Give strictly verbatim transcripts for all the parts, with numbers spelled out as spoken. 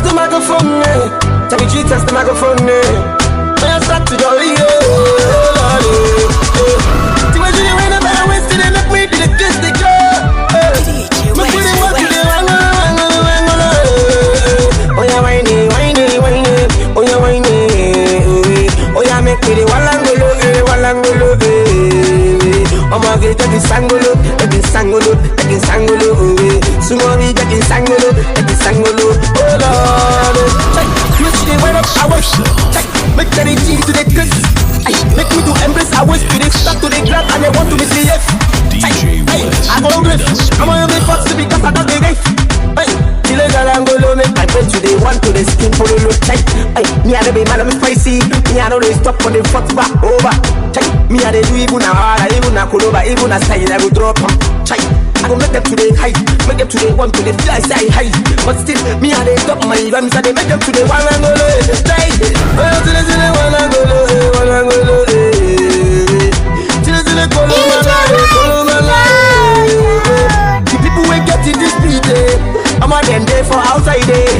The microphone, eh. Tell me G, test the microphone, eh. When I start to jolly, oh, Lord, eh, eh. See what you do when I buy a waist, they make me do the kiss, the girl, eh. Make me the one to the one, one, one, one, one, one, eh, eh. Oh, yeah, whiny, whiny, whiny. Oh, yeah, whiny, eh, eh. Oh, yeah, make me the walangolo, eh, walangolo, eh, eh. I'm a get the sangolo, the sangolo, the sangolo, oh, eh. Sumo me, the sangolo, the sangolo, oh, Lord, eh. Check, you see the weather, I was. Check, make the G to the kiss. Ay, make me to embrace, I was to the start to the grab, and I want to misbehave. Ay, ay, I go grave. I'm on the fox because I don't get. Hey, Chile Galangolo, make my friend to the one to the skin for the look tight. Hey, me, I don't be man, I'm spicy. Me, I don't really stop for the fox back over. Check, me, I dey do even a hard, even a Koloba, even a style, I will drop. Chai, I go make them to the high, make them to the one to the fly side high. But still, me, I dey drop my rhymes, I dey make them to the one and go low. Hey, oh, to the, to the one and go low, eh, one and go low, eh. Till, till the Kolo Mala, eh, Kolo Mala, eh. The people wey get it this beat, eh, I'm on them there for outside, eh.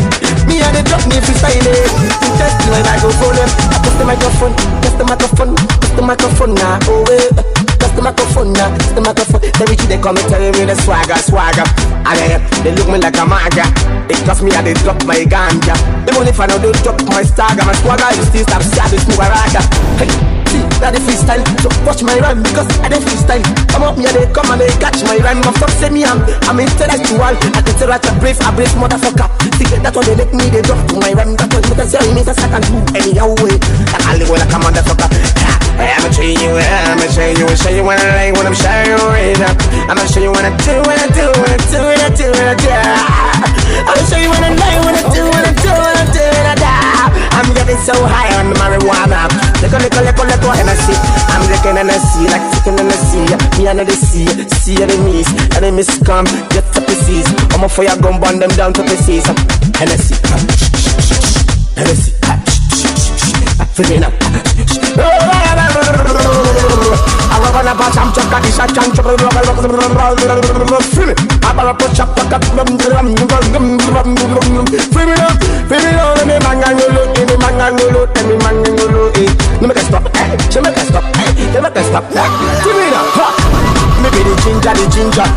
Me and they drop me freestyle, eh. Test my microphone, eh. Test the microphone, test the microphone, test the microphone now, oh, eh. Test the microphone now, test the microphone. They reach, they come and tell me the swagger, swagger. And eh, they look me like a maga. It cost me, I dey drop my ganja. Even if I know they drop my stagger, my swagger, you still stop, see, I dey smoke a raga. Hey, see, that the freestyle. So watch my rhyme because I dey freestyle. Come up, me, I dey come and they catch my rhyme. My fuck say me, I'm, I'm intellectual. I can tell that I brave, I brave motherfucker. See, that's why they make me, they drop to my rhyme. That's why you can see me, I can do anyhow way. I live like a motherfucker. Hey, I'ma show you, I'ma show you, show you what I like, what I'm sharing right now. I'ma show you what I do, what I do, what I do, what I do, what I do. I'ma show you what I like, what I do, what I do, what I do, what I do. I'm getting so high on the marijuana. Little, little, little, little Hennessy. I'm drinking Hennessy like chicken in the sea. Me, I know the sea, sea enemies, enemies come, get to pieces. I'm a fire gun, burn them down to pieces. Hennessy, Hennessy, feel me now. I love on a bass, I'm just got this, I can't trouble. Feel it. I better put your pocket. Feel me now, feel me now. Let me mangangolo, let me mangangolo, let me mangangolo, eh. Let me get stop, eh. Let me get stop, eh. Let me get stop, eh. Feel me now, ha. Me be the ginger, the ginger.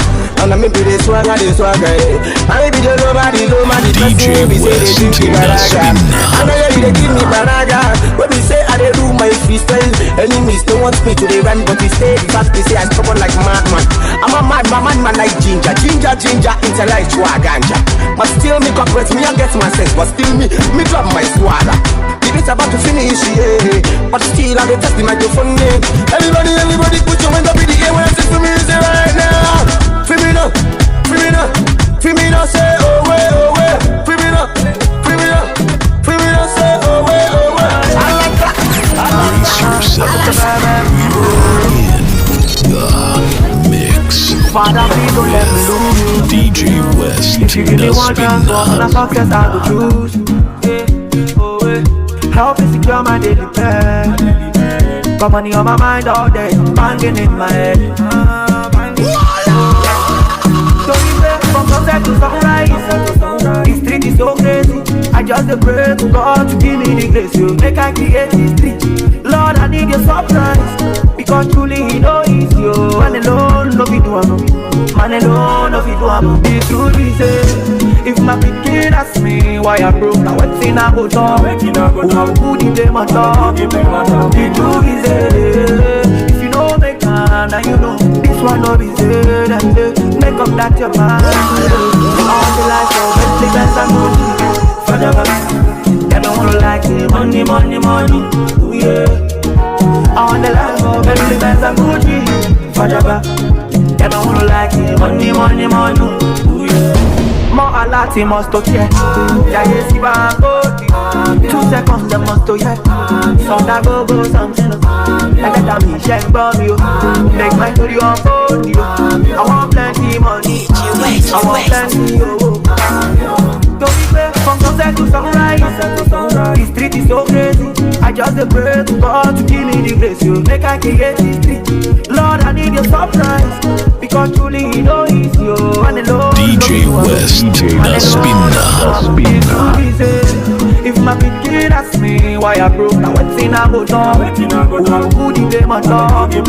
And I may be the swagger, the swagger, eh. I may be the lover, the lover, the person wey be say they give me baraga. And I hear they give me baraga. When we say I dey do my freestyle, enemies don't want me to dey run, but instead, in fact, they say I stubborn like madman. I'm a madman, madman like ginger, ginger, ginger, intellectual ganja. But still, me corporate, me I get my sense, but still me, me drop my swagger. The beat about to finish, yeah. But still, I dey test the microphone, yeah. Everybody, everybody, put your hand up in the air when I say to me, say right now. Feel me now, feel me now, feel me now, say oh way, oh way. Feel me now, feel me now, feel me now, say oh way, oh way. I like that. Brace yourself. You're in the mix with D J West. If you give me one chance, one success I go choose. Yeah, oh, eh. Help me secure my daily bread. Got money on my mind all day, banging in my head. Don't you pray from sunset to sunrise? The street is so crazy. I just dey pray to God to give me the grace. You make I create history. Lord, I need your surprise. Because truly, he know is you. Man alone, no fit do am. Man alone, no fit do am. The truth is, eh, if my pikin ask me why I broke, now wetin I go talk? Who I go put the blame on top? The truth is, eh, if you know make am, now you know. This one no be say dem dey make up that your mind. All the life of Bentley, Benz and Gucci, forever. Dem don't wanna like say money, money, money. Ooh, yeah. I want the life of Bentley, Benz and Gucci, forever. Dem don't wanna like say money, money, money. Ooh, yeah. More alert, he must to tear. Jaye Siva and Gold. Two seconds, dem must to hear. Sound that go, go, something. And that I'm in Shen Bomb, you. Make my story unfold, you. I want plenty money. I want plenty, oh. Don't be fair from sunset to sunrise. The street is so crazy. I just dey pray to God to give me the grace, you. Make I create history. Lord, I need your surprise. Because truly, he know is you. And alone, D J West, the spinner. They ask me why I broke, now wetin I go done. Who I go put the blame on top? The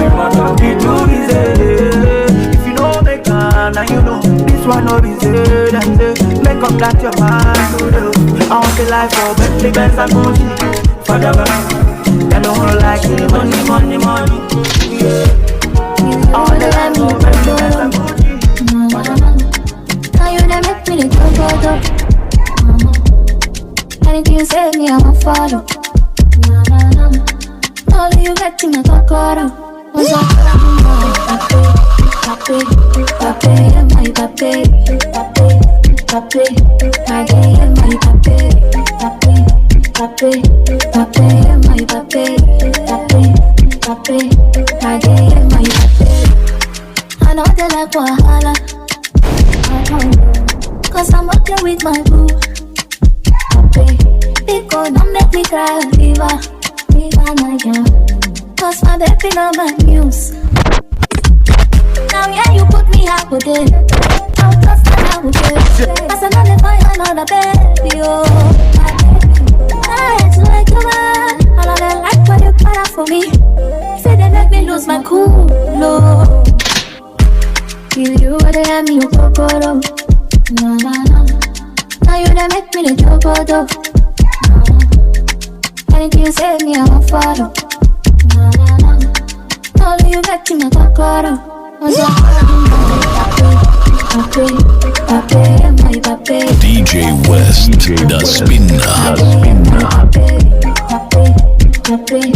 truth is, eh, if you know make am, now you know. This one no be say dem say make up that your mind. I want the life for Bentley, Benz and Gucci. Father, I don't wanna like it, money, money, money. Yeah. I want the life for Bentley, Benz and Gucci. Now you dey make me dey go, go, go. Anything you say, me, I won't follow. No, no, no. Only you get in my kokoro. What's up? Pape, pape, pape, yeah, my pape, pape, pape, my gay, yeah, my pape, pape, pape, pape, yeah, my pape, pape, pape, my gay, yeah, my pape. I know they like wahala. I don't know. Cause I'm okay with my boo. Pape, big go, don't make me cry, fever, fever, my girl. Cause my baby love my news. Now, yeah, you put me half a day. I'll just stand out with you. Cause I know they find another baby, oh, my baby. I had to let you out. All of the life when you para for me. Say they make me lose my cool, oh. If you were there, me, you kokoro. No, no, no. Now you dey make me the jogodo. No, no. Anything you say, me, I won't follow. No, no, no. Only you get in my kokoro. What's up? Pape, pape, my pape. D J West, the spinner. Pape, pape, pape,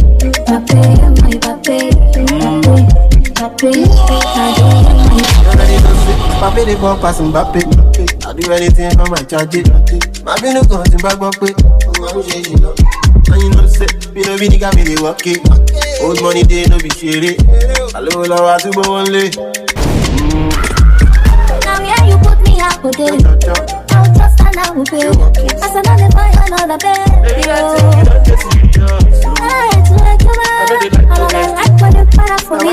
my pape. Pape, pape, my pape. You already know say, Pape dey come pass Mbappe. I do anything for my charge. My binu kan ti bá gbọ́ pé ó máa ń ṣe jìnnà. And you know say, me no be nigga, me dey work it. Old money dey, no be ṣeré. Àlọ́ lọ́wọ́ àtúbọ̀ wọn lé. Now, yeah, you put me half a day. I'll just stand out with you. As another boy, another baby, oh. I had to let you out. All of the life when you para for me.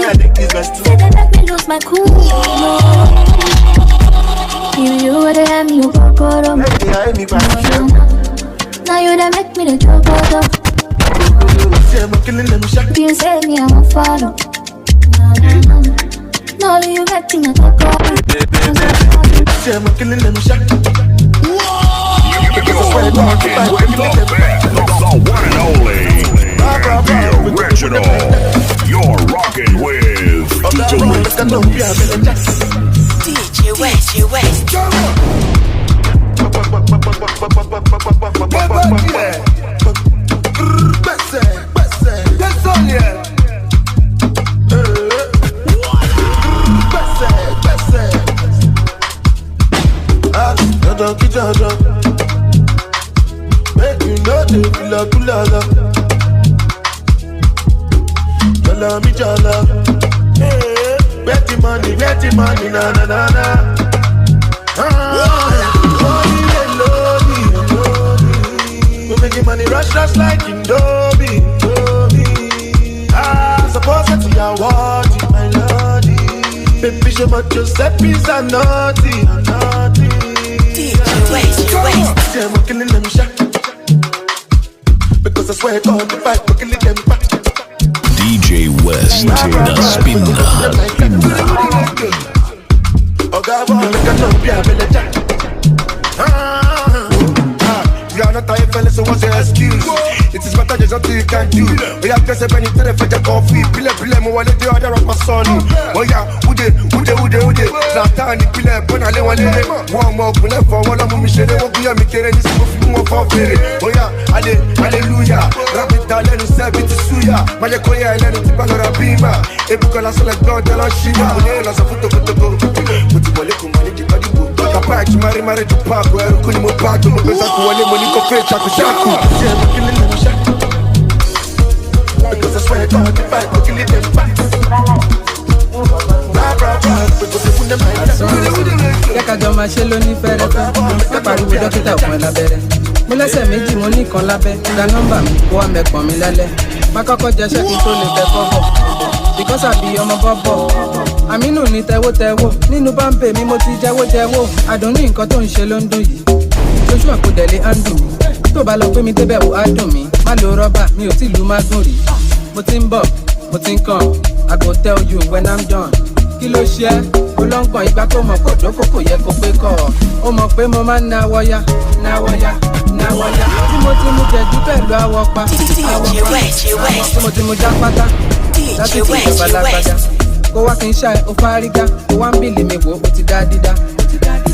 Say they make me lose my cool. You, you were there, me, you kokoro. Now you dey make me the jogodo. You say me, I won't follow. No, no, no. No, you get in my kokoro. You're rocking with the best, the one and only, the original. You're rocking with D J West. D J West. Gbèsè, gbèsè, gbèsè. Gbèsè, gbèsè. Ah, dandan kí dandan. Make you no dey kula kula la. Jala mi jala. Hey, where the money, where the money, na na na na. Ah, money dey low me, low me. Go make the money rush rush like Indomie, Indomie. Ah, suppose that you are worthy, my lordy. Baby, je m'en Giuseppe Zanotti, Zanotti. D J West, West. Say I'm killing them shot. Because I swear God, if I kill them back. D J West, the spinner. Oga, boy, make I know be a villager. Ah, ah, you are not a fellow, so what's your excuse? It is better, there's nothing you can do. We have just a penny to the federal coffee. Pile, pile, mo wale the other of my son. Oh yeah, ude, ude, ude, ude. Zlatan, pile, bona le wale. One more, pile, for one of them, share, wọ́n gbìyànjú mi kéré ní sùkúrú fún wọn fọ́ fèrè. Oh yeah, ale, hallelujah. Rap it down, let us serve it to suya. Má jẹ́ kó yà ẹ́ lẹ́nu tí bá lọ ra bímà. Ebuka lásán lẹ gbọ́ ọjọ́ lọ ṣí. Mo ní ìlọsọ fún tokotoko. Mo ti wọlé kò mọ ní dìgbàdìgbò. Bàbá ẹ̀ ti máa rí máa rí ju páàkó. Ẹrú kú ni mo bá tó. Mo fẹ́ sáku wọlé, mo ní kó fẹ́ ṣàkóṣàkó. Ṣé mo kí lè lè ṣá? Because I swear God, if I go kill them back. Bra, bra, bra, we go dey put them like that. Jẹ́ ká jọ máa ṣe lóní fẹ́rẹ́fẹ́. Má pariwo dókítà òpin lábẹ́rẹ́. Mo lẹ́sẹ̀ méjì, mo ní kan lábẹ́. Gba nọ́mbà mi, kó wá mẹ́kàn mi lálẹ́. Má kọ́kọ́ jẹ ṣẹ́kì tó lè tẹ kọ́bọ̀. Because I be ọmọ bọ́bọ̀. Àmínú ni tẹ́wọ́tẹ́wọ́. Nínú báńpẹ̀ mi, mo ti jẹ́wọ́jẹ́wọ́. Àdùn ní nǹkan tó ń ṣe ló ń dùn yìí. Joshua kò dẹ̀ lè handle mi. Tó bá lọ pé mi débẹ̀ wò á dùn mí, má lo rọ́bà, mi ò tí lu mágùn rí. Mo ti ń bọ̀, mo ti ń kàn, I go tell you when I'm done. Kí ló ṣe ẹ́? Ó lọ ń gbọ̀n ìgbà tó mọ̀ kò dókò kò yẹ kó pé kọ́ ọ. Ó mọ̀ pé mo máa ń na wọ́yá, na wọ́yá, na wọ́yá. Tí mo ti mu jẹ̀dú pẹ̀lú àwọ̀ pa, àwọ̀ pa. Tí mo ti mu já pátá, láti tí ìjọba lágbájá. Kó wá kí n ṣá ẹ, ó fárígá, ó wá ń bìlì mi wò, ó ti dá dídá.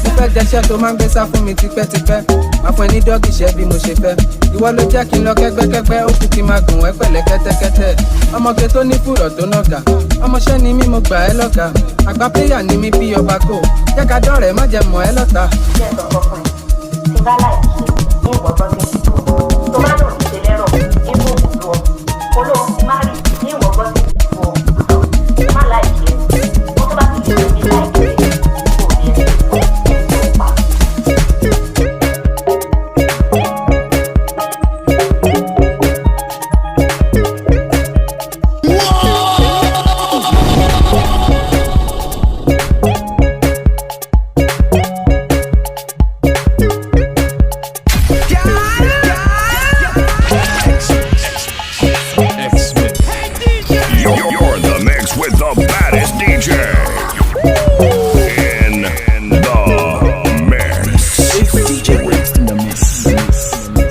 Mo fẹ́ jẹṣẹ́ tó máa ń gbé sá fún mi tipẹ́tipẹ́. Máa fún ẹ ní dọ́gì iṣẹ́ bí mo ṣe fẹ́. Ìwọ ló jẹ́ kí n lọ kẹ́gbẹ́kẹ́gbẹ́, ó kù kí n máa gùn ẹ́ pẹ̀lẹ́ kẹ́tẹ́kẹ́tẹ́. Ọmọge tó ní fùrọ̀ tó nàgà. Ọmọṣẹ́ ni mí, mo gbà ẹ́ lọ́gàá. Àgbà pléyà ni mí bí ọba kò. Jẹ́ ká dọ́rẹ̀ẹ́, má jẹ́ mọ̀ ẹ́ lọ́tà. Jẹ́ sọ fọ́kàn ẹ̀, tí bá láì kí ẹ̀, ní ìwọ gbọ́ sí. Tó bá lòun ṣe lẹ́rọ̀, ní kò kù lọ. Olóhùn ti má rí, ní ìwọ gbọ́ sí. Má láì kí ẹ̀. Ó tó bá ti lè ní láì kí ẹ̀, kò ní ẹ̀. You're, you're in the mix with the baddest D J in the mix. It's D J West in the mix.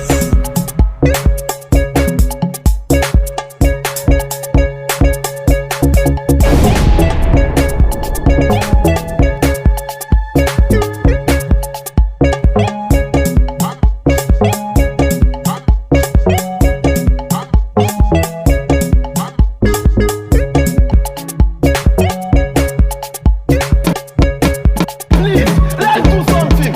Please, let's do something.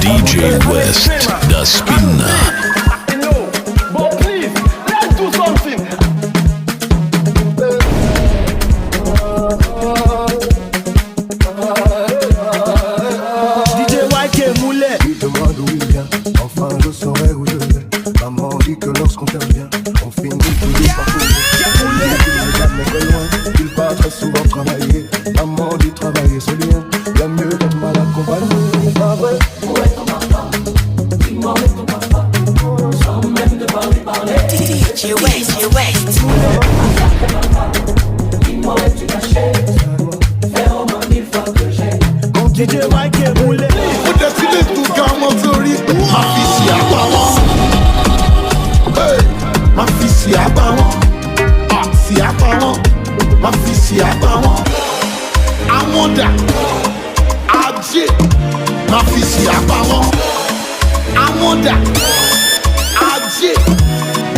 D J West, the spinner. But please, let's do something. D J Y K Moulay. Il demande où il vient, enfin je saurai où je vais. Maman dit que lorsqu'on perd bien, on finit toujours par trouver. Il n'est jamais très loin, il part très souvent travailler. Maman dit travailler c'est bien, il y a mieux d'être mal accompagné. Pas vrai. D J West, West. D J Y K Moulay. Mo tẹ̀ sí lè tún ga ọmọ torí máa fi ṣì àpá wọn. Hey, máa fi ṣì àpá wọn. Ah, ṣì àpá wọn. Máa fi ṣì àpá wọn. Àwọn dà. Ajé. Máa fi ṣì àpá wọn. Àwọn dà. Ajé.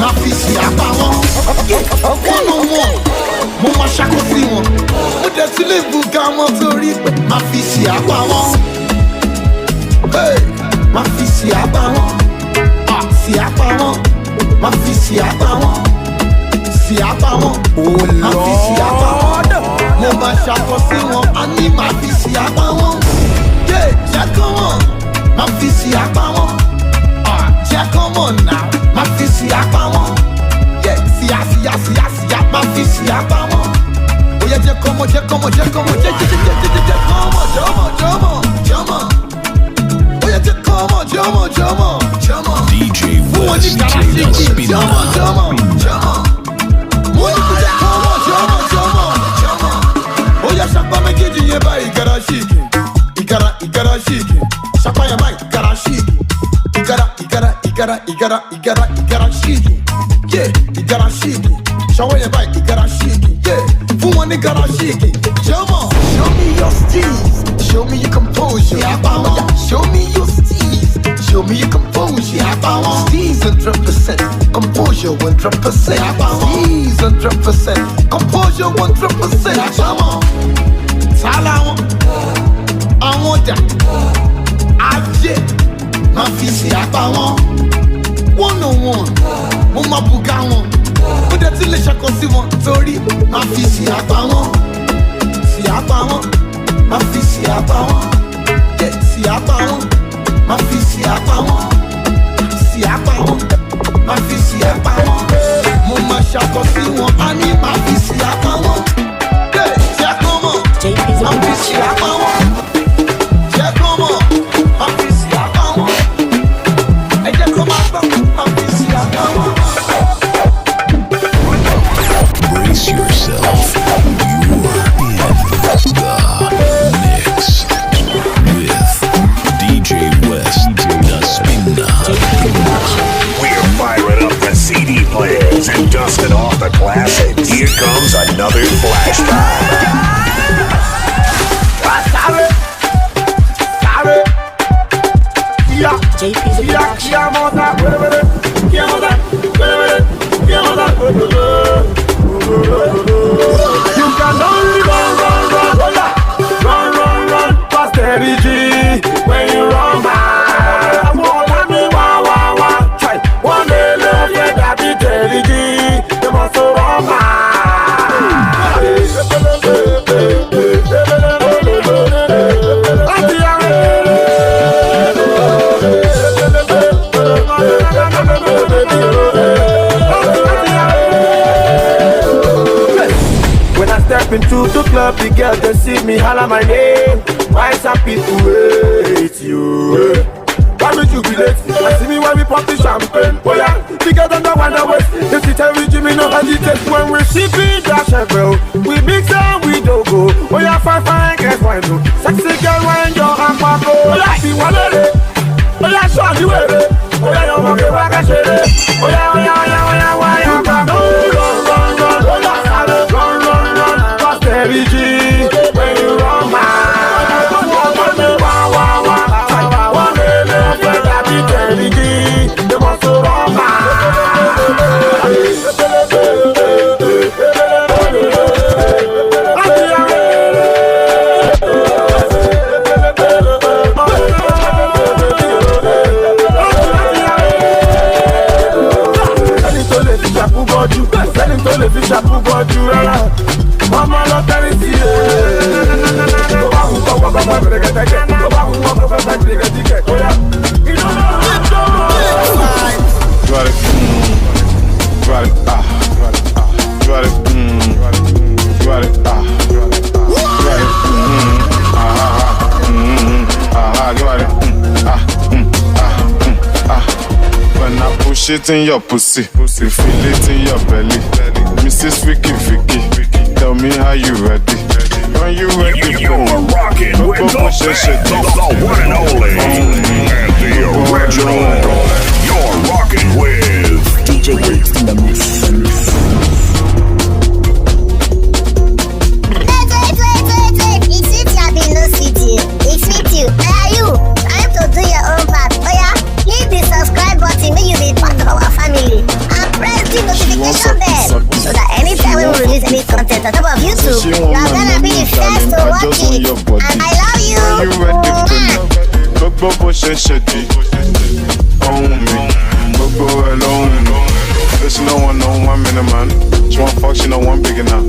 Máa fi ṣì àpá wọn. One on one. Mo máa ṣàkóso wọn. Mo dẹ̀ tún lè bu ga ọmọ torí pé máa fi ṣì àpá wọn. Hey! Máa fi ṣì àpá wọn. Ah, ṣì àpá wọn. Máa fi ṣì àpá wọn. Ṣì àpá wọn. Oh, máa fi ṣì àpá wọn. Mo máa ṣàkóso wọn. A ní máa fi ṣì àpá wọn. Yeah, jẹ́ kán mọ̀. Máa fi ṣì àpá wọn. Ah, jẹ́ kán mọ̀ náà. Máa fi ṣì àpá wọn. Yeah, ṣìyà, ṣìyà, ṣìyà, ṣìyà. Máa fi ṣì àpá wọn. Ó yá, jẹ́ kán mọ̀, jẹ́ kán mọ̀, jẹ́ kán mọ̀, jẹ́, jẹ́, jẹ́, jẹ́, jẹ́ kán mọ̀, jọ̀mọ̀, jọ̀mọ̀, jọ̀mọ̀. Ó yá, jẹ́ kán mọ̀, jọ̀mọ̀, jọ̀mọ̀, jọ̀mọ̀. D J West, the spinner. Jọ̀mọ̀, jọ̀mọ̀, jọ̀mọ̀. Mo ní kó jẹ́ kán mọ̀, jọ̀mọ̀, jọ̀mọ̀, jọ̀mọ̀. Ó yá, ṣapá méjèèjì yẹn báyìí, ìgárá ṣìkì. Ìgárá, ìgárá ṣìkì. Ṣapá yẹn báyìí, ìgárá ṣìkì. Ìgárá, ìgárá, ìgárá, ìgárá, ìgárá, ìgárá ṣìkì. Yeah, ìgárá ṣìkì. Ṣọwọ́ yẹn báyìí, ìgárá ṣìkì. Yeah, fún wọn ní ìgárá ṣìkì. Jọ̀mọ̀, show me your steez. Show me your composure. Ìyá pa wọn. Show me your steez. Show me your composure. Ìyá pa wọn. Steez hundred percent. Composure one hundred percent. Ease one hundred percent. Composure one hundred percent. Àbámọ̀. Sálá wọn. Àwọn ọjà. Ajé. Má fi sí apá wọn. One on one. Mo máa bùgá wọn. Ó dẹ̀ tún lè ṣàkọ sí wọn. Torí má fi sí apá wọn. Sí apá wọn. Má fi sí apá wọn. Yeah, sí apá wọn. Má fi sí apá wọn. Sí apá wọn. Má fi sí apá wọn. Mo máa ṣàkọ sí wọn. A ní má fi sí apá wọn. Yeah, sí apá wọn. Má fi sí apá wọn. Jẹ́ kó mọ̀, má fi sí apá wọn. Ẹ jẹ́ kó máa gbọ́, má fi sí apá wọn. Brace yourself. You're in the mix with D J West, the Spinner. We're firing up the C D players and dusting off the classics. Here comes another flashback. J P's in the production. You can only run, run, run, run, run, run, run, pass Terry G when you run by. Wọ́n lé ló fẹ́ dàbí Terry G. They must run by. When I step into the club, the girls they see me holler my name. Why some people hate you? Why we jubilate? I see me when we pop the champagne. Oh yeah, bigger than the one that was. If you tell me Jimmy no hesitate when we sip it, dash and bro. We mix and we don't go. Oh yeah, fine fine girls wine do. Sexy girl wine your akwako. Oh yeah, see what it is. Oh yeah, show me where it. Oh yeah, you want to work and shit. Oh yeah, oh yeah, oh yeah, oh yeah, why you back? Run, run, run, run, run, run, run, run, run, run, run, run, run, run, Ẹni tó lè fi ṣàkúbọ̀jú, ẹni tó lè fi ṣàkúbọ̀jú rárá. Ọmọ lọ tẹ́rí sí i. Tó bá wù kọ́, kọ́, kọ́, kọ́, bẹ̀rẹ̀ kẹ́tẹ́kẹ́. Tó bá wù wọ́n, kọ́, kọ́, kọ́, bẹ̀rẹ̀ kẹ́tẹ́kẹ́. Ó yá. Iná náà ló ń jó. Drive it, mm, drive it, ah, drive it, ah, drive it, mm, drive it, ah, drive it, ah, drive it, mm, ah, ah, ah, mm, ah, ah, drive it, mm, ah, mm, ah, mm, ah. When I push it in your pussy, pussy, feel it in your belly. Missus Freaky Freaky, tell me how you ready. When you ready, you, you are rocking with the best, the, the one and only, and the original. You're rocking with D J Waves in the mix. Wait, wait, wait, wait, wait. It's sweet, you have been no city. It's sweet, you. Are you? Time to do your own part. Oh yeah, hit the subscribe button. Make you be part of our family. And press the notification bell so that anytime we release any content on top of YouTube, you are gonna be the first to watch it. And I love you. Are you ready for me? Gbogbo bó ṣe ṣe di ohun mi, gbogbo ẹ lóhun mi. Say she no want no one minute man. She want fuck, she no want big enough.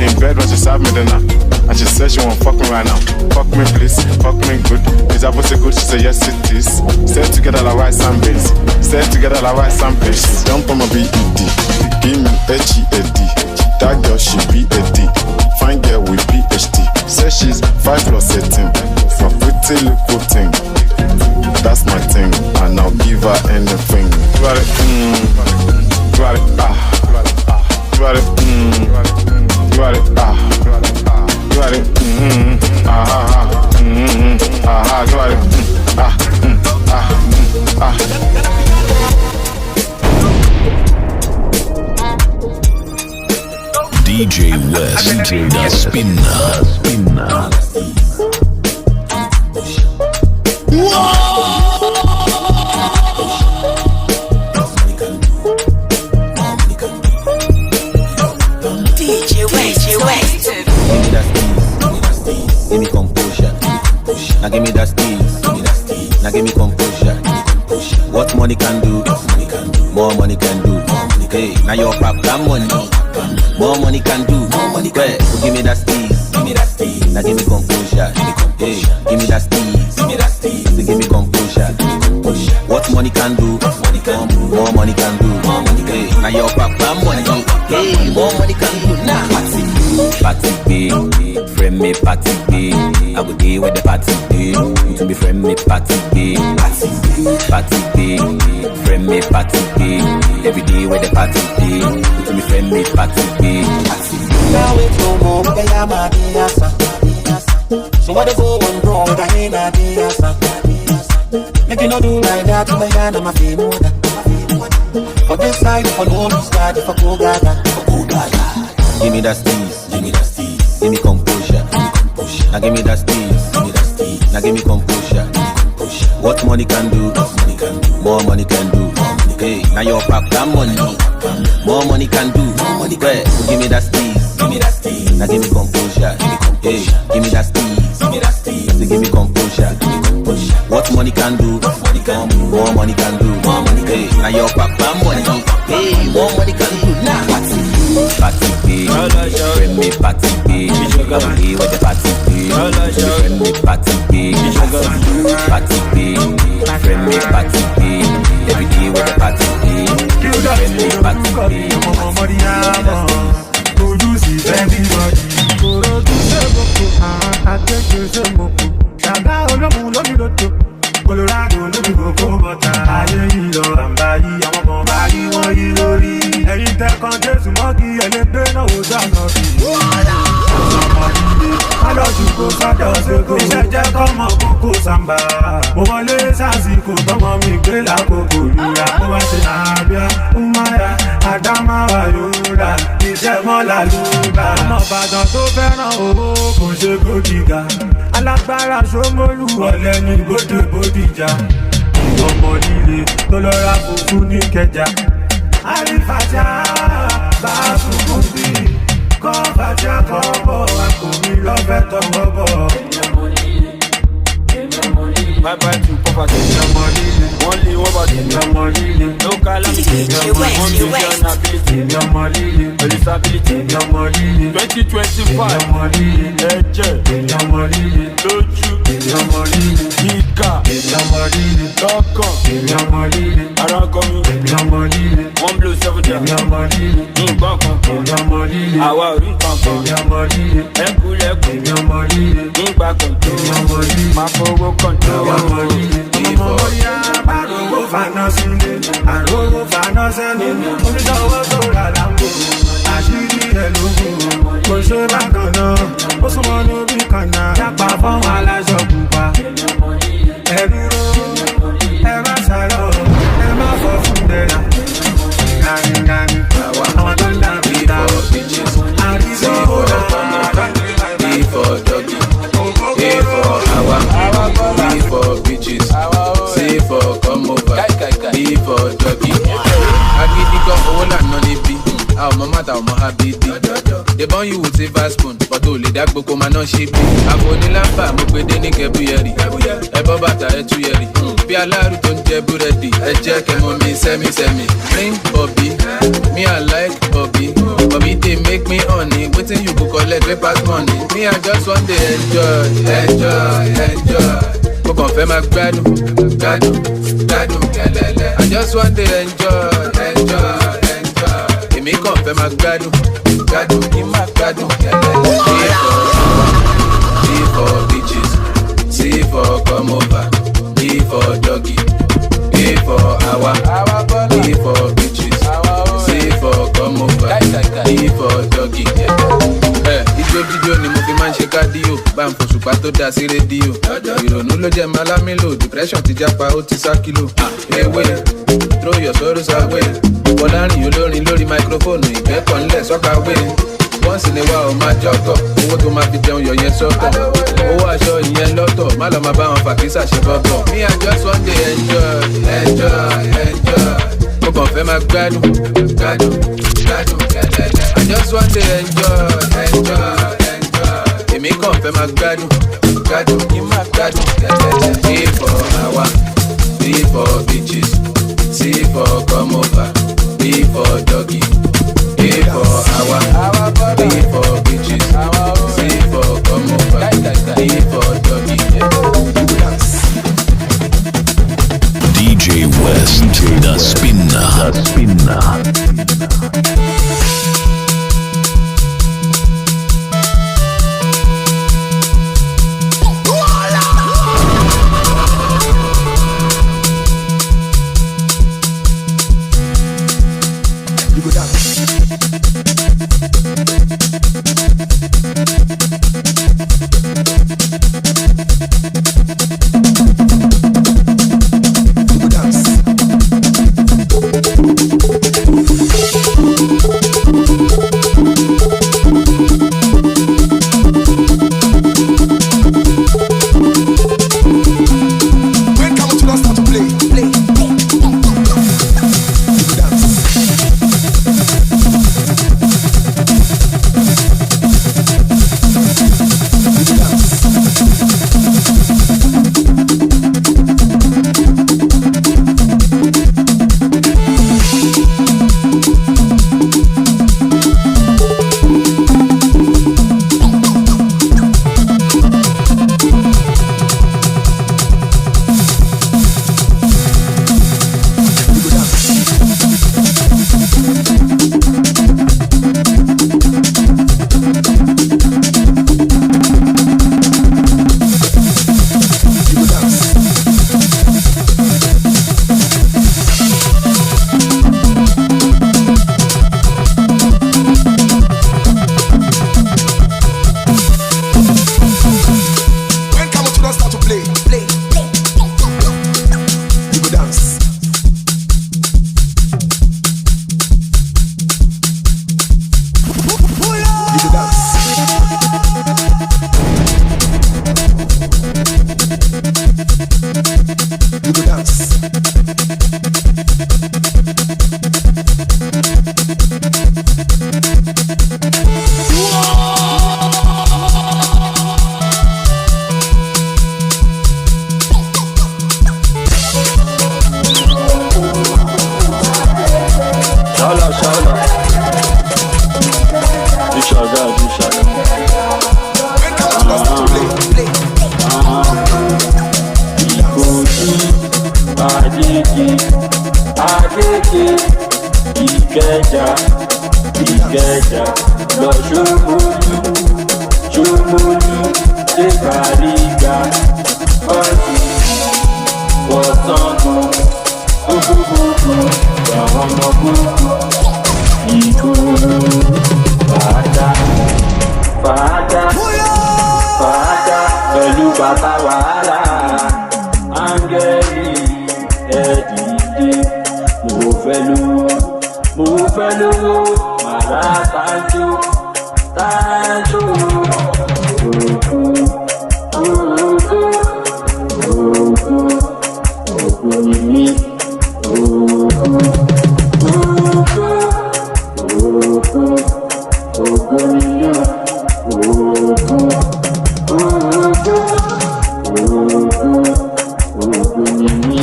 In bed when she serve me dinner, and she said she want fuck me right now. Fuck me please, fuck me good. Is that pussy good? She say yes it is. Stay together like rice and beans. Stay together like rice and beans. She jump on my B E D, give me H E A D. That girl she be a D. Fine girl with P H D. Say she's five plus eighteen. A pretty little thing. That's my thing, and I'll give her anything. Drive it, mm, drive it, ah, drive it, mm, drive it, ah, drive it, mm, ah, ah, ah, mm, ah, ah, drive it, mm, ah, mm, ah, mm, ah. D J West, the spinner. Spinner. Whoa! Give me that steez, give me that steez. Now give me composure, give me composure. What money can do, what money can do, more money can do, more money can do. Hey, now your papa money, more money can do, more money can do. Give me that steez, give me that steez. Now give me composure, give me composure. Hey, give me that steez, give me that steez. Say give me composure, give me composure. What money can do, what money can do, more money can do, more money can do. Hey, now your papa money, hey, more money can do. Now party, party, baby. Friend me party day, I go dey where the party day. You to be friend me party day, party day, party day. Friend me party day, every day where the party day. You to be friend me party day, party day. Now it's no more, but I am a day, yes, sir. So what is going wrong? I ain't a day, yes, sir. Make you no do like that, my hand, I'm a female. For this side, for no, God, for go, God, for go, God. Give me that steez, give me that steez. Give me composure, give me composure. Now give me that steez, give me that steez. Now give me composure, give me composure. What money can do, what money can do, more money can do, more money can do. Hey, now your papa money, more money can do, more money can do. Give me that steez, give me that steez. Now give me composure, give me composure. Hey, give me that steez, give me that steez. Say give me composure, give me composure. What money can do, what money can do, more money can do, more money can do. Hey, now your papa money. Hey, more money can do now. Party, party day, friend me party day. I go dey where the party day. Friend me party day, party day. Friend me party day, every day where the party day. Friend me party day. Ojú sì fẹ́ bí bọ́dì. Kòròdú ṣe mọ̀kò, àkékè ṣe mọ̀kò. Ṣàgá olómù lómi lóto. Colorado lómi kòkó bọ́tà. Ayé yìí lọ, àǹbá yìí, àwọn kan bá yí wọ́n yí lórí. Ẹ̀yin tẹ́ kan Jésù mọ́ kí ẹ lè gbé náà wò sọ́nà bí. Ọmọ líle, má lọ jù kó sọ́dọ̀ ṣe kó. Iṣẹ́ jẹ́ kọ́mọ kókó sàmbà. Mo wọlé sásìkò tọmọ mi gbé lákòókò lura. Mo wá ṣe àbíá, Umaya, Adamawa, Yorùbá. Iṣẹ́ mọ́lá ló bá. Ọmọ Ìbàdàn tó fẹ́ràn owó kò ṣe kó dìgà. Alágbára Ṣómólú ọ̀lẹ ní Bódè Bódìjà. Ọmọ líle tó lọ ra fùfú ní Ìkẹjà. Àrífàjà bá fùfú bí kọ́ fàjà kọ́ bọ̀, àkòrí lọ́fẹ̀ẹ́ tọwọ́ bọ̀. Bye bye to poverty. Èmi ọmọ líle. Wọ́n lé wọ́n bá tèmi. Èmi ọmọ líle. No calamity. Èmi ọmọ líle. One million ability. Èmi ọmọ líle. Responsibility. Èmi ọmọ líle. Twenty twenty-five. Èmi ọmọ líle. Ẹ̀jẹ̀. Èmi ọmọ líle. Lójú. Èmi ọmọ líle. Yíká. Èmi ọmọ líle. Lọ́kàn. Èmi ọmọ líle. Ara kan mi. Èmi ọmọ líle. Wọ́n blow seven down. Èmi ọmọ líle. Nǹkan kan kan. Èmi ọmọ líle. Àwa ò rí nǹkan kan. Èmi ọmọ líle. Ẹkúlẹ̀kùn. Èmi ọmọ líle. Nígbà kan tó. Èmi ọmọ líle. Máa fowó kan tó. Èmi ọmọ líle. Ọmọ bóyá bá rówó faná sílé, àrówó faná sẹ́nu. Oníṣòwò tó rà lápò, àṣírí ẹ̀ ló kù. Kò ṣe bákan náà, ó súnmọ́ lórí kan náà. Yàpá fọ́nwọ́n aláṣọ pupa. Ẹ dúró, ẹ má sálọ, ẹ má fọ́ fún bẹ́ẹ̀. Gani, gani, àwọn tó ń dà bí dà. Àrísí ó dà. A for doggy, A for our, B for bitches, C for come over, D for doggy. Agídí kan owó lànà níbí, a ò mọ mátà, ò mọ abídí. They born you with silver spoon, but o lè dá gbogbo máa ná ṣe bí. Àbò ní lámbà, mo gbé dé ní Kẹ́búyẹ̀rì. Ẹ bọ́ bàtà ẹ tú yẹ̀rì. Bí aláàrù tó ń jẹ búrẹ́dì, ẹ jẹ́ kẹ́ mọ mi sẹ́mi sẹ́mi. Bring Bobby, me I like Bobby. Bobby dey make me honey. Wetin you go collect wey pass money? Me I just wan dey enjoy, enjoy, enjoy. Mo kàn fẹ́ máa gbádùn, gbádùn, gbádùn kẹ́lẹ́lẹ́. I just wan dey enjoy, enjoy, enjoy. Èmi kàn fẹ́ máa gbádùn, gbádùn, kí n máa gbádùn kẹ́lẹ́lẹ́. A for, A for bitches, C for come over, D for doggy, A for our, D for bitches, C for come over, D for doggy. Ẹ, ijó jíjó ni mo fi máa ń ṣe cardio, bá ń fòṣùpá tó dá sí rédíò. Ìrònú ló jẹ́ máa lámì lò, depression ti jápa, ó ti sá kílò. Ewé, throw your sorrows away. Fọlárin olórin lórí microphone, ìgbẹ́kọ̀ ńlẹ̀ sọ́kàwé. Once in a while, máa jọ́kọ̀. Owó tó máa fi jẹun yọ̀ yẹn sọ́kọ̀. Owó aṣọ ìyẹn lọ́tọ̀. Má lọ máa bá wọn fàkísà ṣe bọ́bọ̀. Me, I just wan dey enjoy, enjoy, enjoy. Mo kàn fẹ́ máa gbádùn, gbádùn, gbádùn kẹ́lẹ́lẹ́. I just wan dey enjoy, enjoy, enjoy. Èmi kàn fẹ́ máa gbádùn, Gadu, Gadu, A for Awa, B for Bitches, C for Come Over, D for Doggy, A for Awa, B for Bitches, C for Come Over, D for Doggy. D J West, the spinner. The spinner. You go dance. You go dance. When Kamotu don start to play, play. You go dance. You go dance. When Kamotu don start to play, play, play, you go dance. You go dance. You go dance. Shala, shala. Do shaga, do shaga. Ikoyi, Agege, Agege, Ikeja, Ikeja, lọ Ṣómólú, Ṣómólú, dé Bàrígà, Kọ́sì, wọ Ṣàngó, Kúkúkúkú, àwọn ọmọ kúkú, ìkó, fàájà, fàájà, fàájà, pẹ̀lú bàbá wàhálà, áńgẹ́lì, ẹ dìde, mo fẹ́ lówó, mo fẹ́ lówó, màrá ṣáájú, ṣáájú, òkú, òkú, òkú, òkú ni mí, òkú, òkú, òkú, òkú ni mí, òkú, òkú, òkú. Ògo ni mí,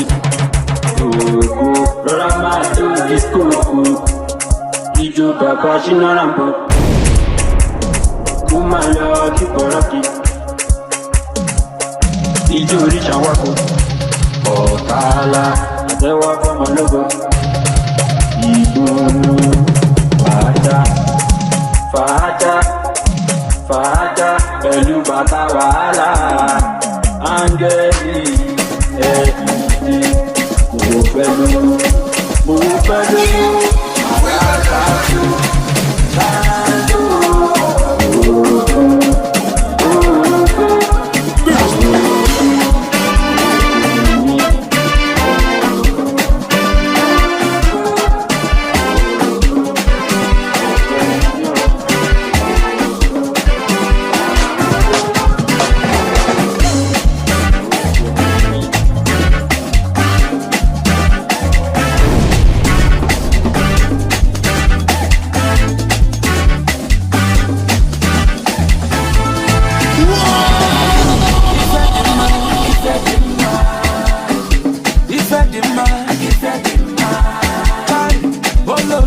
ògo. Rọra máa jó disco. Ijó bàbá Ṣínà Rambo. Kó máa lọ kí bọ̀rọ̀kì. Ijó oríṣà wà kó. Ọ̀kàlà àtẹ́wọ́ fọmọ lógo. Ìgboro fàájà, fàájà, fàájà pẹ̀lú bàtà wàhálà. Áńgẹ́lì ẹ dìde, mo fẹ́ lóyún, mo fẹ́ lóyún, àlàáfíà, ṣáájú, òògùn, òògùn, òògùn.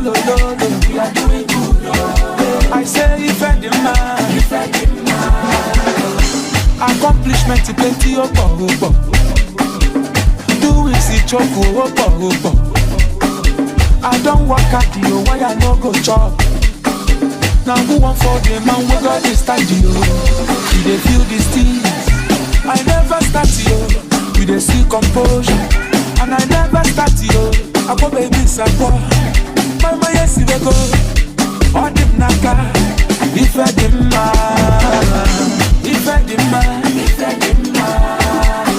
Lo, lo, lo, we are doing good, lo. I say, if I demand, if I demand. Accomplishment plenty, oh, oh, oh. Do we see choke, oh, oh, oh, oh. I don't work at you, why I no go chop? Now who want for the man we got this time, you? We dey feel these things. I never start, you. We dey see composure, and I never start, you. I go baby support. My my yes we go. All the naka. If I demand, if I demand, if I demand,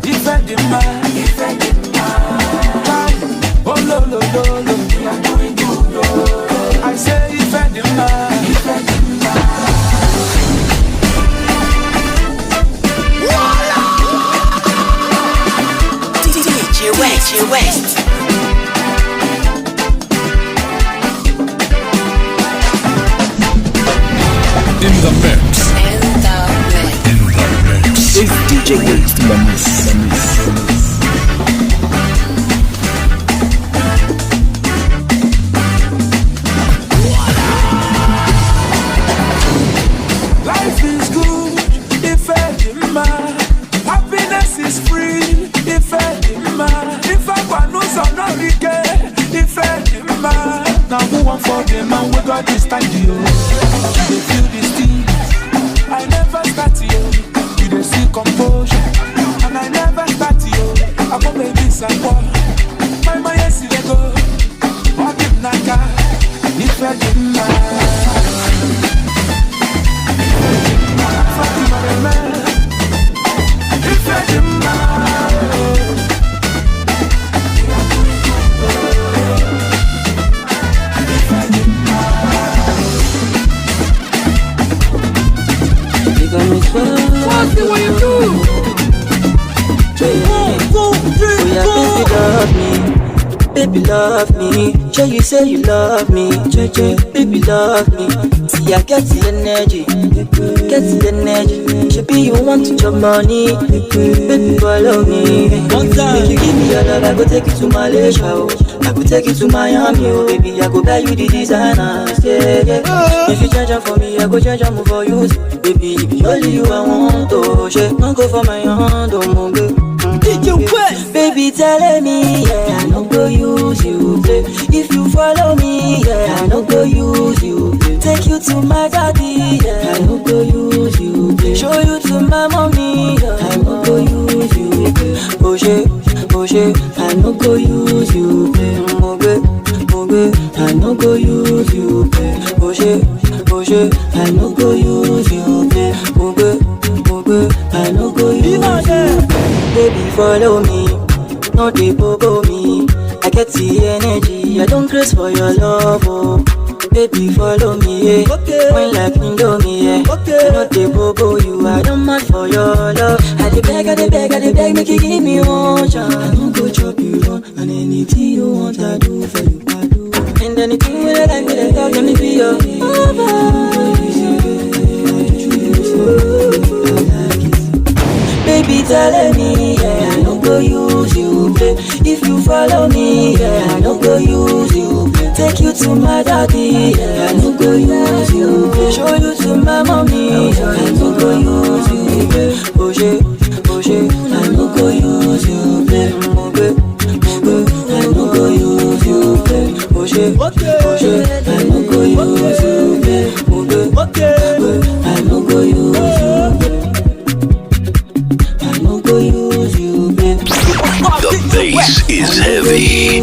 if I demand, if I demand. Try. Oh, lo, lo, lo, lo. We are doing good, lo. I say, if I demand, if I demand. D J West, West. In the mix. In the mix. In the mix. It's D J Waste in the mix. Life is good if I demand. Happiness is free if I demand. If I want no son, no regret, if I demand. Now who want for the man we got this time, you? You dey feel these things. I never start, you. You dey see composure, and I never start, you. I go baby support. My my yes they go. What if naka? If I demand. If I demand. What's the way you do? Go, go, go, go. Baby, love me. Baby, love me. Show you say you love me. J J, baby, love me. See, I get the energy. Get the energy. Shebi you want to chop money. Baby, follow me. One time. If you give me your love, I go take you to Malaysia, oh. I go take you to Miami, oh, baby. I go buy you the designer, yeah, yeah. If you change am for me, I go change am for you. Baby, if you only you I want, oh, shit. Don't go for my hand, oh, my girl. D J West. Baby, tell me, yeah, I no go use you play. If you follow me, yeah, I no go use you play. Take you to my daddy, yeah, I no go use you play. Show you to my mommy, yeah, I no go use you play. Oh, shit. Oh, shit, I no go use you play. Mo gbé, mo gbé, I no go use you play. Oh, shit, oh, shit, I no go use you play. Mo gbé, mo gbé, I no go use you play. Baby, follow me, no dey bobo me. I get the energy, I don craze for your love, oh. Baby, follow me, yeah. Okay. Wine like Indomie, yeah. Okay. I no dey bobo you, I don mad for your love. I dey beg, I dey beg, I dey beg, make you give me one chance. I no go chop you run, and anything you want, I do for you, I do. And anything wey dem like, wey dem talk, let me be your lover. Baby, tell me, yeah, I no go use you play. If you follow me, yeah, I no go use you play. Take you to my daddy, yeah, I no go use you play. Show you to my mommy, yeah, I no go use you play. Oh, shit, oh, shit, I no go use you play. Mo gbé, mo gbé, I no go use you play. Oh, shit, oh, shit, I no go use you play. Mo gbé, mo gbé, I no go use you play. I no go use you play. The bass is heavy.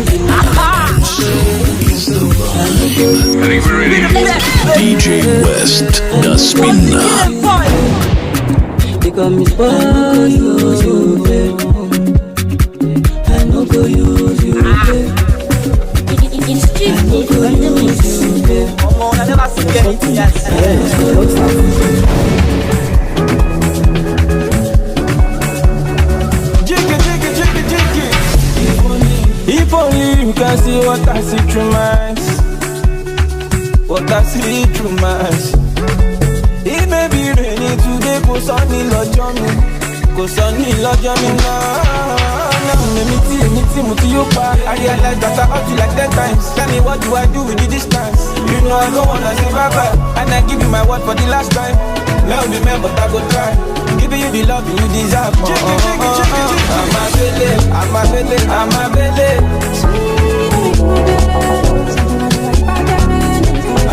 Is the vibe. D J West, the spinner. They call me spoil you, you play. I no go use you play. It's Chief Nick on the mix. Omo, I never see anything as Jiggy, jiggy, jiggy, jiggy. If only you can see what I see through my eyes. What I see through my eyes. It may be raining today, but sunny, Lord, join me. Kò sọ ní lọ́jọ́ mi náà. Èmi tí, èmi tí mo ti yóò pa. I realize that I hurt you like ten times. Tell me, what do I do with the distance? You know I don't wanna say bye bye. And I give you my word for the last time. Love me, man, but I go try. Giving you the love you deserve. More. I'm a bele, I'm a bele, I'm a bele.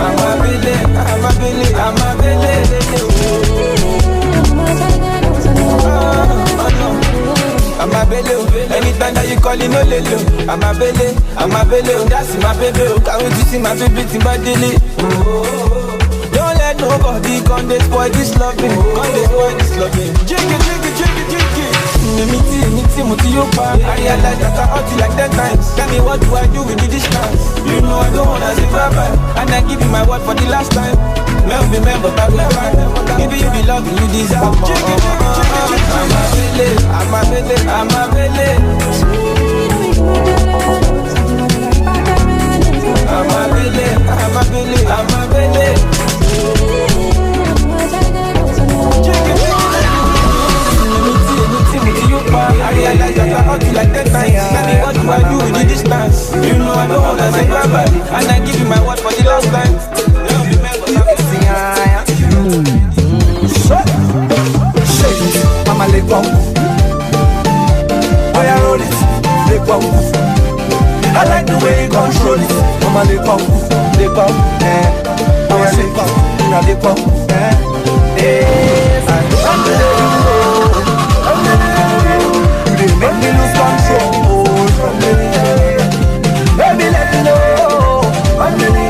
I'm a bele, I'm a bele, I'm a bele. I'm a bele, oh. Anytime that you call, you know lele, oh. I'm a bele, I'm a bele, oh. That's my baby, oh. Can't wait to see my baby, to my daily. Oh, don't let nobody come dey spoil this loving, come dey spoil this loving. Jiggy, jiggy, jiggy, jiggy. Èmi tí, èmi tí mo ti yóò pa. I realize that I hurt you like ten times. Tell me, what do I do with the distance? You know I don't wanna say bye bye. And I give you my word for the last time. Love me, man, but I will try. Giving you the love you deserve. Jiggy, jiggy, jiggy, jiggy. I'm a bele, I'm a bele, I'm a bele. I'm a bele, I'm a bele, I'm a bele. Jiggy, jiggy, jiggy. I realize that I hurt you like ten times. Tell me, what do I do with the distance? You know I don't wanna say bye bye. And I give you my word for the last time. Love you, man, but I will try. Shake, mama, let go. Oya, roll it, let go. I like the way you control it. Mama, let go, let go. Eh. Oya, let go, let go. Eh. Eh. You dey make me lose control. Baby, let me know.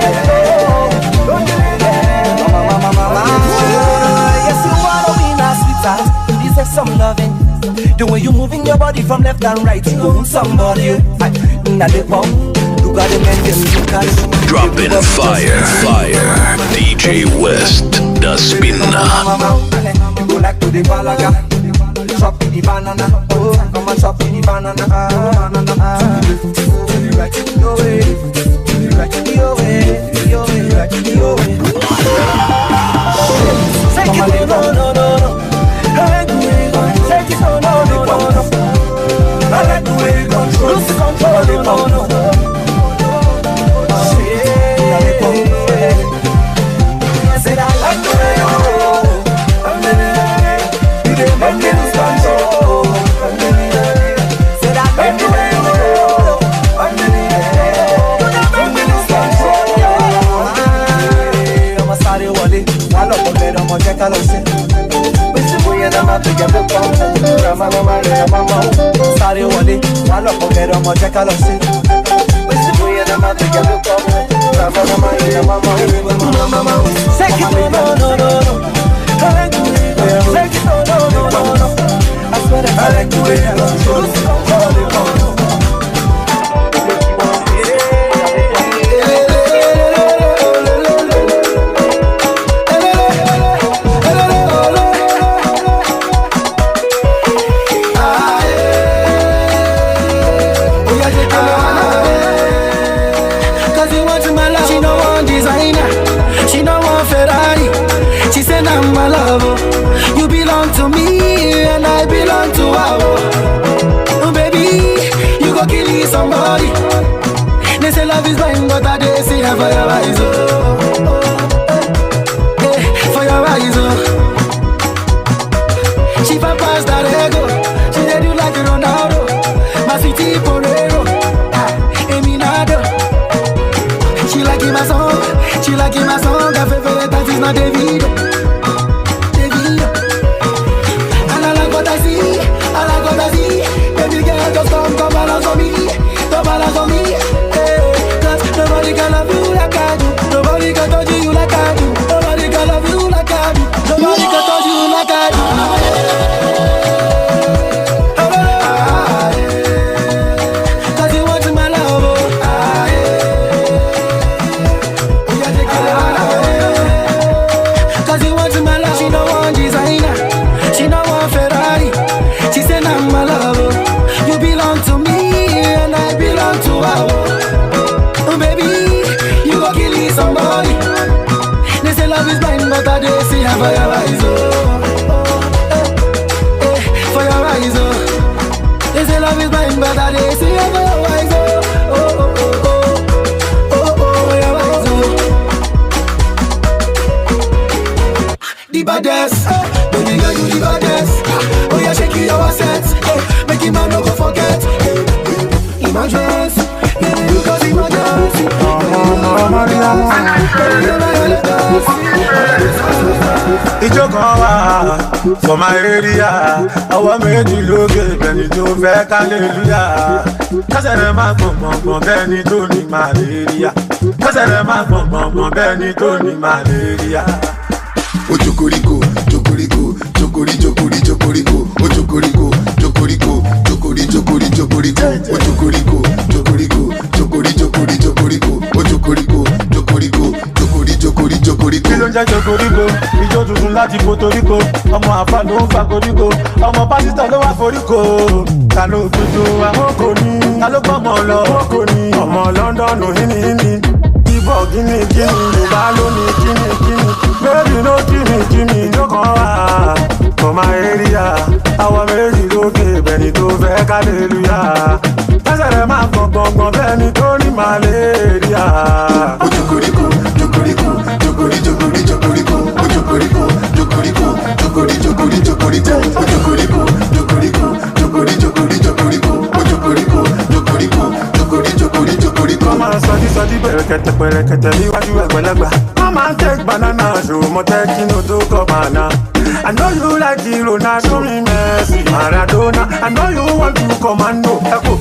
Yes, you wanna be my sweetheart. You deserve some loving. The way you moving your body from left and right, you own somebody. I, now they pop. You got the men, yes, you got it. Dropping fire, fire. D J West, the spinner. You go like to the balaga. Chop the banana. Oh, come on, chop the banana. Ah, banana. Ah. To the right, your way. To the right, your way. Your way, right, your way. Take it, no, no, no, no. Ọmọ sáré wọlé, wà lọ́kọ̀ bẹ̀rẹ̀ ọmọ jẹ́ ká lọ sí. Bísí bóyá náà máa tó jẹ́ pé pọ́n. Ràmá máa máa rẹ̀ ràmá máa. Sáré wọlé, wà lọ́kọ̀ bẹ̀rẹ̀ ọmọ jẹ́ ká lọ sí. Bísí bóyá náà máa tó jẹ́ pé pọ́n. Ràmá máa máa rẹ̀ ràmá máa. Take it, no, no, no, no, no. Take it, no, no, no, no, no. I swear that I like the way you lose control. Cause you want my love. She no want designer. She no want Ferrari. She say, "Nah, my love, oh. You belong to me and I belong to her, oh. Oh, baby, you go kill me somebody." They say love is blind, but I dey see her for your eyes, oh. Eh, for your eyes, oh. She fine pass that ego. She dey do like Ronaldo. My sweetie Porero. Ah, Eminado. She like in my song. She like in my song. Her favorite artist na Davido. Davido. And I like what I see. I like what I see. Baby girl, just come, come balance on me. Come balance on me. Hey, 'cause nobody can love you like I do. Nobody can touch you like I do. Nobody can love you like I do. Nobody can touch you like I do. Cause you want my love, oh. Oh, yeah, take it. 'Cause you want my love. She no want designer. She no want Ferrari. She say, "Nah, my love, oh. You belong to me and I belong to her, oh. Oh, baby, you go kill me somebody." They say love is blind, but I dey see her for your eyes, oh. Oh, eh, eh, for For my area, àwọn méjì lókè bẹ́ni tó fẹ́ hallelujah. Kẹ́sẹ̀ rẹ̀ máa gbọ̀n gbọ̀n gbọ̀n bẹ́ni tó ní malaria. Kẹ́sẹ̀ rẹ̀ máa gbọ̀n gbọ̀n gbọ̀n bẹ́ni tó ní malaria. Ojokoriko, jokoriko, jokori, jokori, jokoriko. Ojokoriko, jokoriko, jokori, jokori, jokoriko. Ojokoriko, jokoriko, jokori, jokori, jokoriko. Ojokoriko, jokoriko, jokori, jokori, jokoriko. Kí ló ń jẹ́ jokoriko? Ijó tuntun láti Puerto Rico. Ọmọ àfà ló ń fa koríko. Ọmọ pásítọ̀ ló wá foríko. Ta ló gbójú wa? Oko ni. Ta ló gbọ́mọ lọ? Oko ni. Ọmọ London hínihíni. Ibọ̀ gíní gíní. Yorùbá ló ní kíní kíní. Baby no kíní kíní. Ìjọ kan wà. For my area. Àwọn méjì lókè bẹ́ni tó fẹ́ hallelujah. Kẹ́sẹ̀ rẹ̀ máa gbọ̀n gbọ̀n gbọ̀n bẹ́ni tó ní malaria. Ojokoriko, jokoriko, jokori, jokori, jokoriko. Ojokoriko, jokoriko, jokori, jokori, jokoriko. Ojokoriko, jokoriko, jokori, jokori, jokoriko. Ojokoriko, jokoriko, jokori, jokori, jokoriko. Ọmọ sọdí sọdí bẹ̀rẹ̀kẹ̀tẹ̀ pẹ̀rẹ̀kẹ̀tẹ̀ níwájú àgbàlagbà. Come and take banana, show mo take you no to come on now. I know you like the Ronaldo, me Messi, Maradona. I know you want to commando. Echo,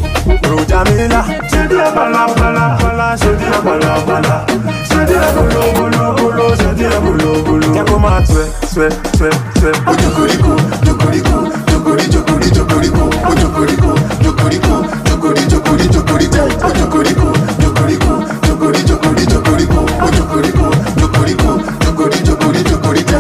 Roger Miller. Ṣé díẹ̀ bala bala bala, ṣé díẹ̀ bala bala. Ṣé díẹ̀ bolo bolo bolo, ṣé díẹ̀ bolo bolo. Kẹ́ kó máa tún ẹ, tún ẹ, tún ẹ, tún ẹ. Ojokoriko, jokoriko, jokori, jokori, jokoriko. Ojokoriko, jokoriko, jokori, jokori, jokoriko. Ojokoriko, jokoriko, jokori, jokori, jokoriko. Ojokoriko, jokoriko, jokori, jokori, jokoriko.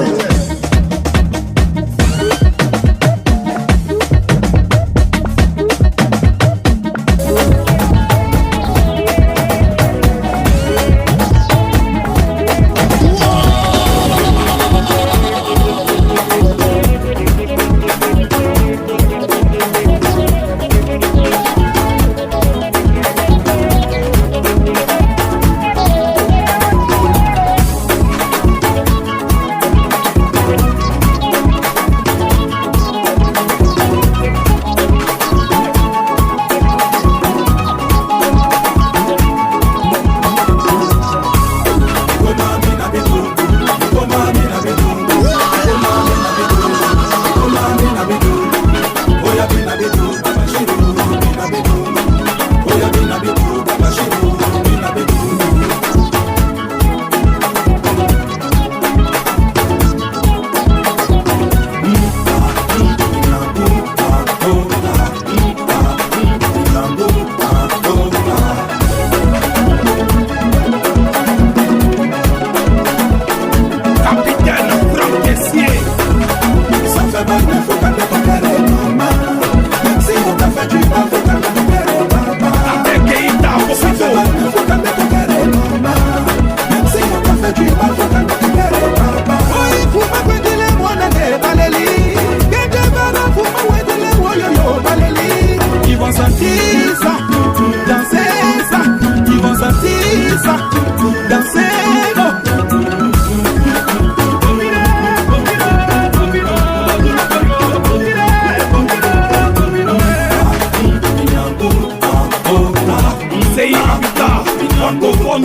Capitaine Franck Tessier. Ça fait mal, mais faut garder ton cœur et ton âme. Même si on t'a fait du mal, faut garder ton cœur et ton âme. Avec Keita, Kofito. Ça fait mal, mais faut garder ton cœur et ton âme. Même si on t'a fait du mal, faut garder ton cœur et ton âme. Oye, fuma kwendele mwana ne baleli. Kete bara fuma wendele woyo yo baleli. Ils vont sentir ça, danser ça. Ils vont sentir ça, danser, go. Say it, Peter. Francophone,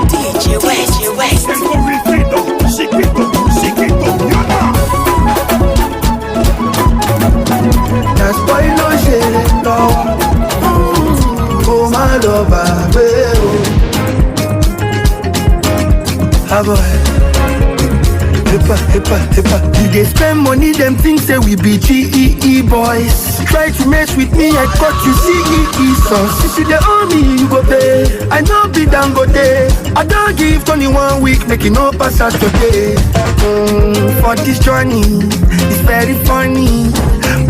D J West, D J West. Francophone, freedom, chiquito, chiquito, yama. Na spoil no share lọ. Kó má lọ bàgbé o. Ah, boy. Epa, epa, epa. You dey spend money, dem think say we be G E E boys. Try to mess with me, I cut you C E E sauce. If you dey owe me, you go pay. I no be Dangote. I don give Tony one week, make e no pass out today. Mm, for this journey, it's very funny.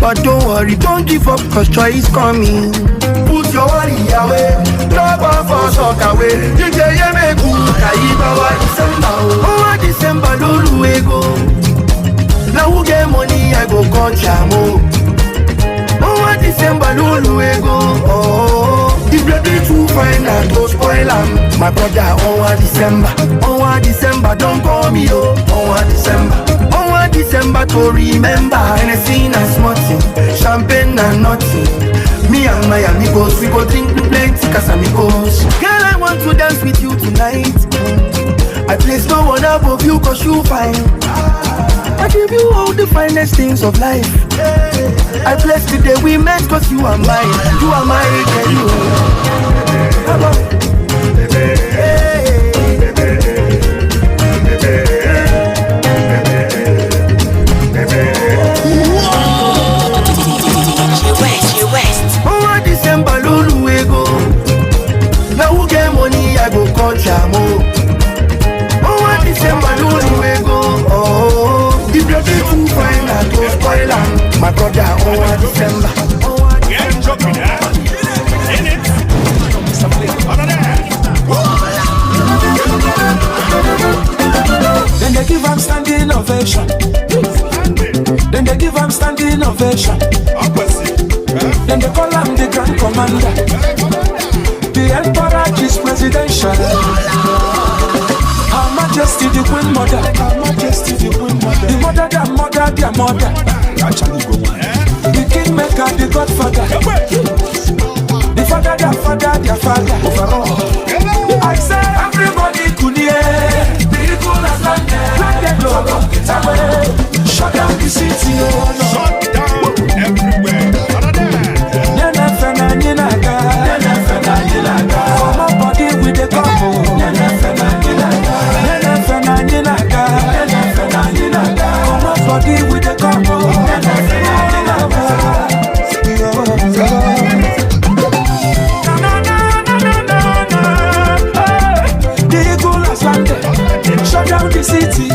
But don't worry, don't give up, cause joy is coming. Put your worry away, drop off for sock away. D J Yemegu, Kaiba wa December. Oh, December, Lulu ego. Now who get money, I go call Chamo. Oh, December, Lulu ego. Oh, if baby too fine, I go spoil am. My brother, oh, December. Oh, December, don't call me, oh. Oh, December. Oh, December to remember. Hennessy na small thing. Champagne na nothing. Me and my amigos, we go drink plenty Casamigos. Girl, I want to dance with you tonight. There's no one above you cause you fine. I give you all the finest things of life. I bless the day we met cause you are mine. You are my girl. Come on. West, West. Oh, December, Lulu, we go. Now who get money, I go call Jamo. Oh, December, Lulu, we go. Oh, if you be too fine, I go spoil am. My brother, oh, December. Yeah, I'm joking, huh? In it. Another. Then they give am standing ovation. Then they give am standing ovation. Then they call am the grand commander. The emperor is presidential. Her Majesty the Queen Mother. Her Majesty the Queen Mother. The mother that mother their mother. Actually, go on. The Kingmaker, the Godfather. The father, their father, their father. Overall, I say everybody kunie. Miracle has landed. Let them go. Shut down the city, oh no. Shut down everywhere. Another. Nene fena nyina ga. Nene fena nyina ga. Come up body with the couple. Nene fena nyina ga. Nene fena nyina ga. Nene fena nyina ga. Come up body with the couple. Nene fena nyina ga. The eagle has landed. Shut down the city.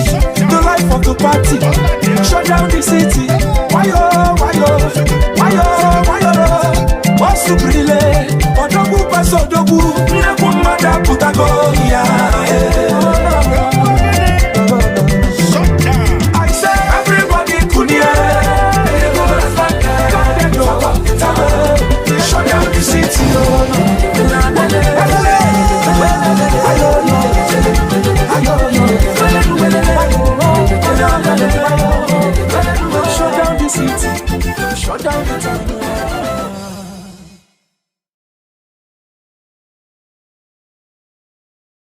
The life of the party. Shut down the city. Why oh, why oh, why oh, why oh. What's to brile? Odogu pass Odogu.